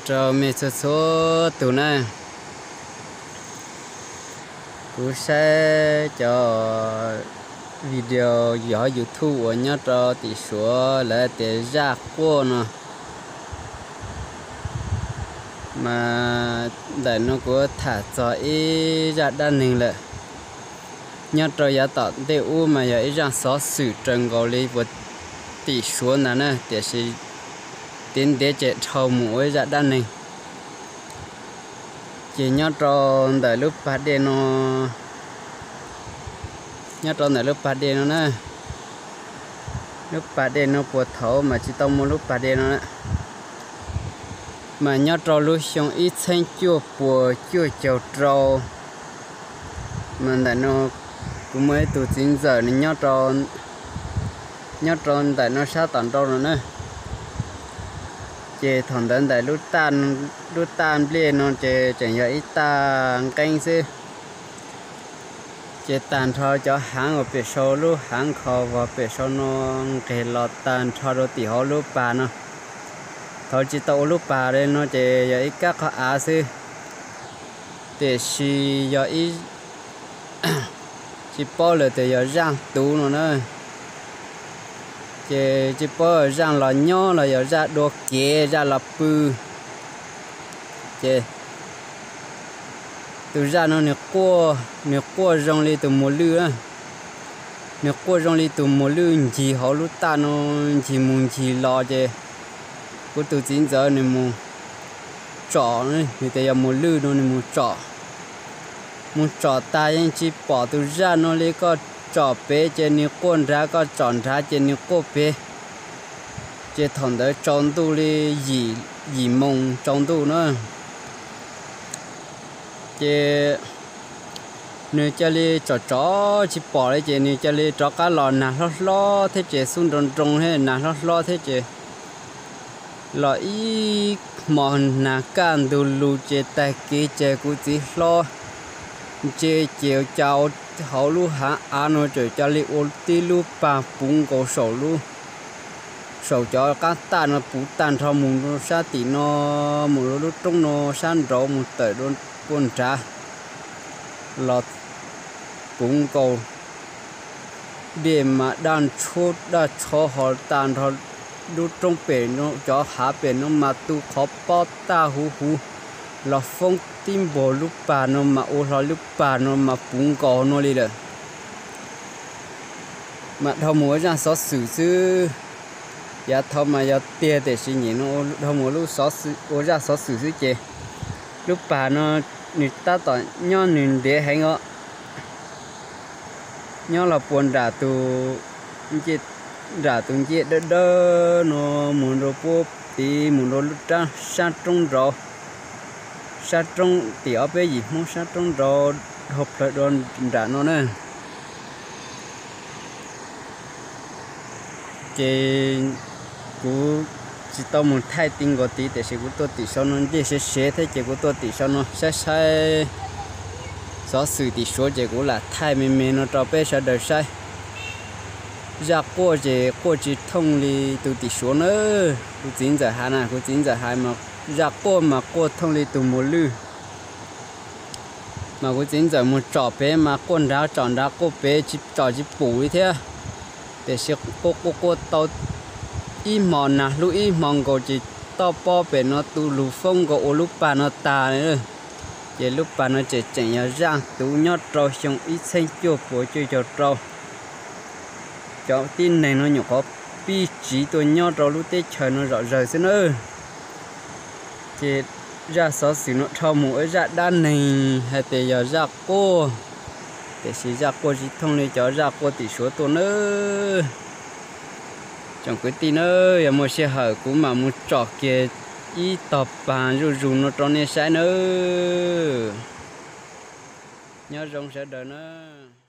Rau mej txhua txhua tus na, kuv saib cov video yog YouTube uas nyob rau tim Suav lawv tias zaj quaj no, mas ntawm no kuv tham txog ib zaj dab neeg lawm. Nyob rau yav tom ntej ub mas yog ib zaj xov xwm raws nkaus li puas tim Suav ntag na, tiam sis ntev ntev ces dhau mus ua ib zaj dab neeg. Ces nyob rau ntawm lub pas dej no, nyob rau ntawm lub pas dej no na, lub pas dej no puas thaum mas tsis tau muaj lub pas dej no na, mas nyob rau lub xyoo ib txheeb cuaj puas cuaj caug rau, mas ntawm no kuv muaj ib tug txiv ntxawm nws nyob rau ntawm no sab tom nraud no na. Ces thaum ntawd ntawm lub taj nplej no ces tseem yog ib taj nqeeb xwb. Ces tag nrho cov haav uas pem saum lub haav kho vog pem saum no nqes los tag nrho rau tim hauv lub pas no. Thaum tsis tau ua lub pas li no ces yog ib kab qhov av xwb, tiam sis yog ib, tsis paub lawm tias yog zaj tuv no na. Ces tsis paub zaj los nyob los yog zaj dua kev zaj los pw. Ces tus zaj no nws quaj zoo li tus muas lwj, nws quaj zoo li tus muas lwj ncig hauv lub taj no, ncig mus ncig los ces kuv tus txiv ntxawm nws mus tsom, nws tias yog muas lwj no nws mus tsom. Mus tsom tas yeej tsis pom tus zaj no li, koj tsom pem ces nws quaj nrad, koj tsom nrad ces nws quaj pem. Ces thaum ntawd tsaus ntuj li yim moos tsaus ntuj na. Ces nws cia li tsom tsom tsis pom li ces nws cia li rov qab los nag hlob hlob thiab ces xub nroo nroo thiab nag hlob hlob thiab ces los ib hmo nag kaj ntug lug ces tag kev ces kuv txiv hlob ntse ces cas hauv lub haav av no txawm cia li ua tib lub pag puv nkaus saum lub, saum cov qab taj no puv tag nrho mus rau sab tim no, mus rau lub roob no sab nraud mus tawm rau puag nrad los puv nkaus. Dej mas daj ntshuab daj tshov ho tag nrho lub roob pem no, cov hav pem no mas tu qhov pob tag huv huv los foob tib npaug lub pag no mas ua hlo lub pag no mas puv nkaus no li lawm. Mas dhau mus ua zaj xov xwm xwb. Yav thaud mas yog tiag tiam sis nyem no dhau mus ua zaj xov xwm xwb ces lub pag no nws tab tom nyob nws ntev heev os. Nyob los puas nram tus, nram tus ncej dawb dawb no mus rau puag tid mus rau lub sab roob nraud, sab roob tim ob peb yim Hmoob sab roob nraud dhau plaws rau nram no na. Ces kuv tsis tau mus thaij ti nkaus tid tiam sis kuv tuaj tim saum no ncej sev sev thiab ces kuv tuaj tim saum no saib saib xov xwm tim Suav ces kuv lam thaij me me no rau peb sawv daws saib. Zaj quaj ces quaj tsis thooj li tus tim Suav na. Kuv txiv ntxawm hais na, kuv txiv ntxawm hais mas zaj quaj mas quaj thooj li tus muas lwj. Mas kuv txiv ntxawm mus tsom pem mas quaj nrad tsom nrad quaj pem tsis tsom tsis pum li thiab. Tiam sis quaj quaj quaj tau ib hmo nag hlub ib hmo nkaus ces toj pob pem no tu lug foob nkaus ua lub pag no tag. Ces lub pag no tseem tseem yog zaj tuv nyob rau xyoo ib txheeb cuaj puas cuaj caug rau. Cov tib neeg no nyuam qhuav pib tsiv tuaj nyob rau lub teb chaws no zom zaws xwb nawb. Ces zaj xov xwm no dhau mus ua zaj dab neeg hais tias yog zaj quaj, tiam sis zaj quaj tsis thooj li cov zaj quaj tim Suav tuaj nawb. Tsoom kwv tij nawb, yog muaj sij hawm kuv mam mus tsom kiag ib tog pag zuj zus no rau nej saib nawb. Nyob zoo sawv daws nawb.